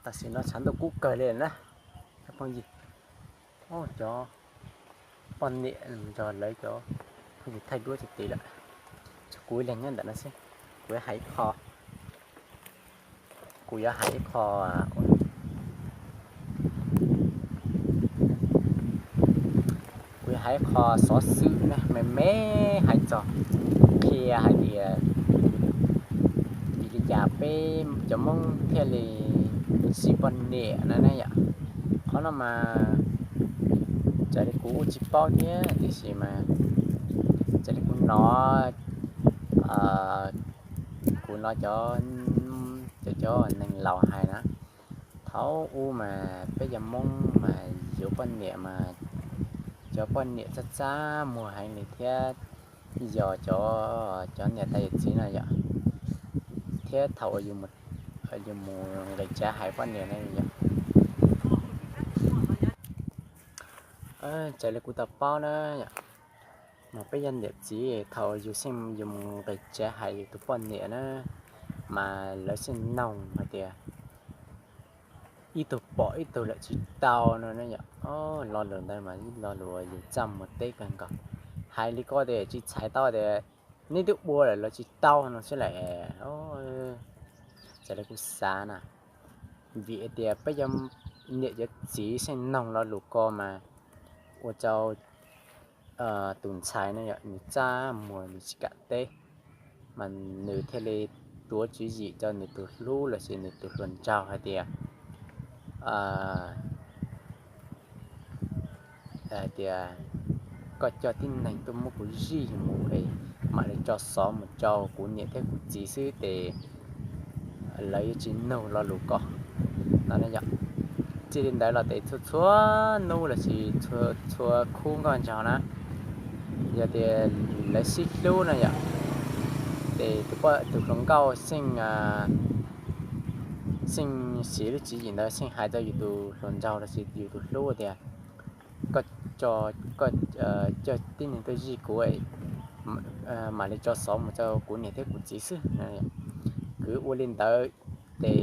Tam sim no tshav ntuj kub kawg li na, cov phooj ywg. Cov poj niam nrog lawv cov phooj ywg thaij duab tsis tiv lawm. Tshuav kuv ib leeg nyob ntawm no xwb. Kuv yuav hais ib qho, kuv yuav hais ib qho, kuv yuav hais ib qho xov xwm na, me me hais txog qhia hais tias vim li cas peb cov Hmoob thiaj li zij poj niam no ne yom. Qhov no mas raws li kuv kuj tsis paub thiab, tiam sis mas raws li kuv hnov, kuv hnov cov, cov, cov neeg laus hais na, thaum ub mas peb cov Hmoob mas yuav poj niam mas cov poj niam txaj txaj muag heev li thiab, yog cov, cov niam tais yawm txiv no yom, thiab thaum uas yus mus nqis tsev hais poj niam na yom. Raws li kuv tau paub na yom, mas peb yog niam txiv thaum yus xeej yus mus nqis tsev hais yus tus poj niam na, mas lawv xeej noog hais tias ib tug pom ib tug lawm tsis tau no ne yom. Lo lus ntawd mas ib lo lus yus txaj muag teb kawg nkaus. Hais li ko tias tsis txhais tau tias neb twb ua lawm los tsis tau no xwb las. Raws li kuv xav na, vim tias peb cov niam cov txiv xeej noog lo lus ko mas ua rau tus ntxhais no yom, nws txaj muag nws tsis kam teb, mas nws thiaj li tuav tswv yim rau nws tus hlub lossis nws tus hluas nraug hais tias, hais tias koj coj tib neeg tuaj muab kuv zij mus es mam li tso xov mus rau kuv niam thiab kuv txiv xwb ces lawv yuav tsis nug lo lus ko no ne yom. Txij li ntawd los ces txhua txhua hnub lossis txhua khub nkauj nraug na, yog tias lawv sib hlub no yom, ces tus hluas nkauj xeej, xeej siv lub tswv yim ntawd xeej hais rau yus tus hluas nraug lossis yus tus hlub tias koj, koj coj tib neeg tuaj zij kuv, mam li tso xov mus rau kuv niam thiab kuv txiv xwb. Kwv ua li ntawd ces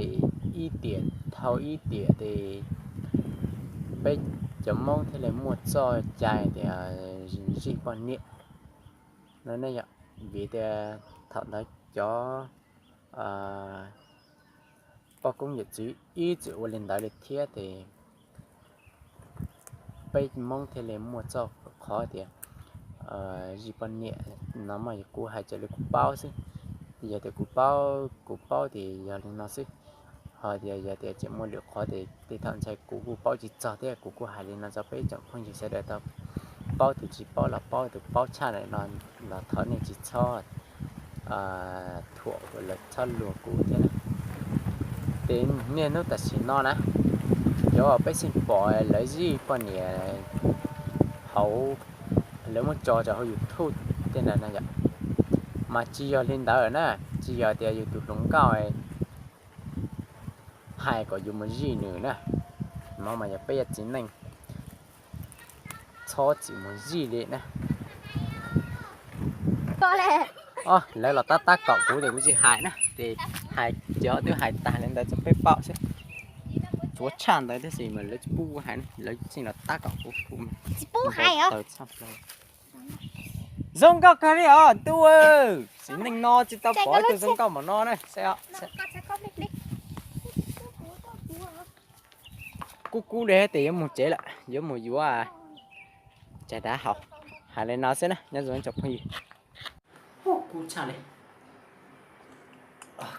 ib tiam dhau ib tiam ces peb cov Hmoob thiaj li muaj txoj cai tias zij poj niam no ne yom. Vim tias thaum ntawd cov poj koob yawm txwv ib txwm ua li ntawd li thiab ces peb Hmoob thiaj li muaj txoj qhov tias zij poj niam no mas yog kuv hais raws li kuv paub xwb. Yog tias kuv paub, kuv paub ces yog li no xwb. Ho tias yog tias tseem muaj lwm qhov ces tej thaum ntshai kuv kuj paub tsis txog thiab, kuv kuj hais li no rau peb tsoom phooj ywg sawv daws tau paub, tus tsis paub los paub, tus paub tshaj no los thov nej tsis txhob thuam lawv, txhob luag kuv thiab na. Ces niaj hnub tam sim no na, cov peb xeej pom lawv zij poj niam hauv, lawv muab tso rau hauv YouTube tej ntawd na yom, mas tsis yog li ntawd na, tsis yog tias yus tus hluas nkauj hais kom yus mus zij nws na. No mas yog peb yog txiv neej txhob txwm mus zij li na. Lawv los tab tab kaum kuv ces kuv tsis hais na, ces hais cov twb hais tag li ntawd rau peb paub xwb. Tsuav tshaj ntawd tab sis mas lawv tsis pub kuv hais, lawv tseem los tab kaum kuv, kuv tsis hais. Zoo nkauj kawg li os ntuj, txiv neej no tsis tau pom ib tug zoo nkauj npaum no na. Kub kub li ces yuav mus tsev lawm, yuav mus yuav tsaig dav haus. Hais li no xwb na nyob zoo tsoom phooj ywg. Kub tshaj li,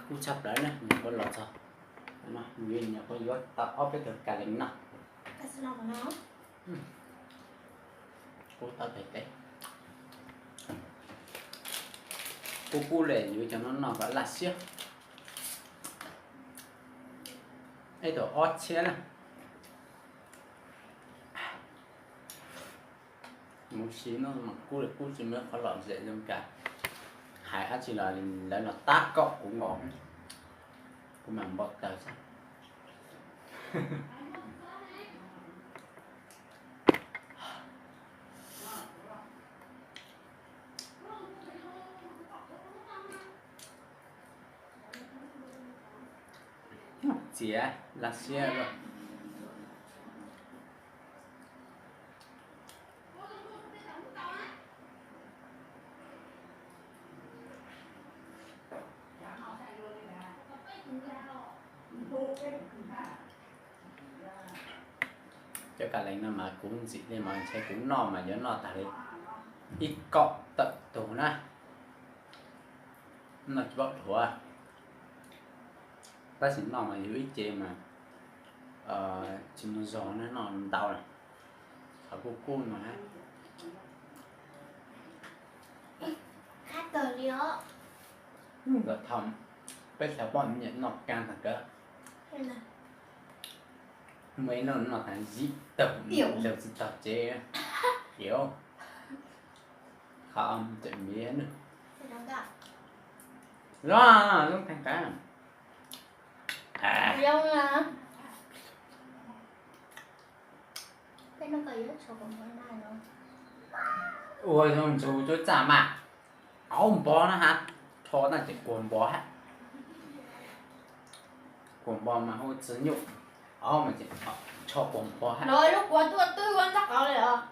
kub tshaj plaws na, nyuam qhuav los txog, nyuam qhuav yuav tau ob peb tug kas lees noj. Kub tau tes teb, kub kub li yuav cov no noj kom laj siab. Ib tug ob txhiab na. Mus si no mas kub li kub tsis muaj qhov lom zem zoo cas. Hais dab tsi los lawv los tab kaum kuv nkaus, kuv mam npau taws xwb. Txiav laj siab luaj. Cov ka lees no mas kuv ntxim li mas ntshe kuv noj mas yuav noj tag li ib kaum tawm tus na. Noj tsis paub dhuav, tab sis noj mas yus ib ce mas tsis muaj zog na, noj ntau lawm. Qhov kuj kub no hab. Nkawd thaum peb xav poj niam noj kab tag kawg, muaj ib noj noj tas yim tawm, zaug tsis tau tsev. Qhov tseem miv no, zoo zoo kab. Ua zoo ntsug cuab txaj mas, aub npo na ha, rho tag ces kuag npo hab. Kuag npo mas hu txiv nyuj, aub mas ces rho kuag npo hab. Lub kuag tuaj twb ua ntxab qhov li os.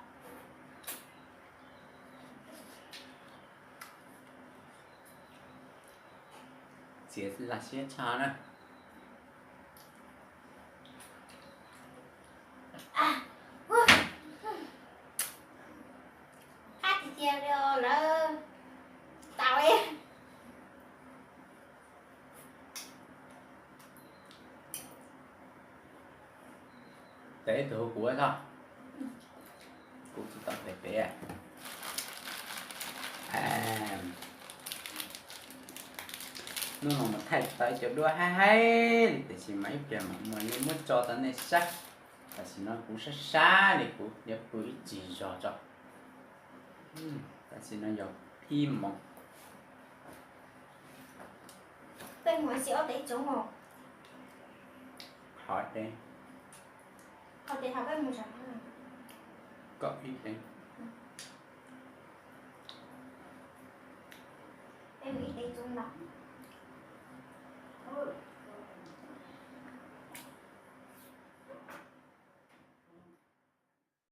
Txiav laj siab tshaj na. Qab tiag tiag li os lawv. Tau. Tes ib tug hu kuv tso. Kuv tsis tau tes pem. Hnub no mas thaij tau ib co duab haib haib li, tiam sis mas ib pliag mam muab tso rau nej saib. Tam sim no kuv sab sab li, kuv yuav pw ib tsig zog tso. Tam sim no yog ib moos. Peb mus ua si ob teg tsoov os. Qhov teg, qhov teg hauv peb mus, kaum ib teg. Peb mus ib teg tsoov los.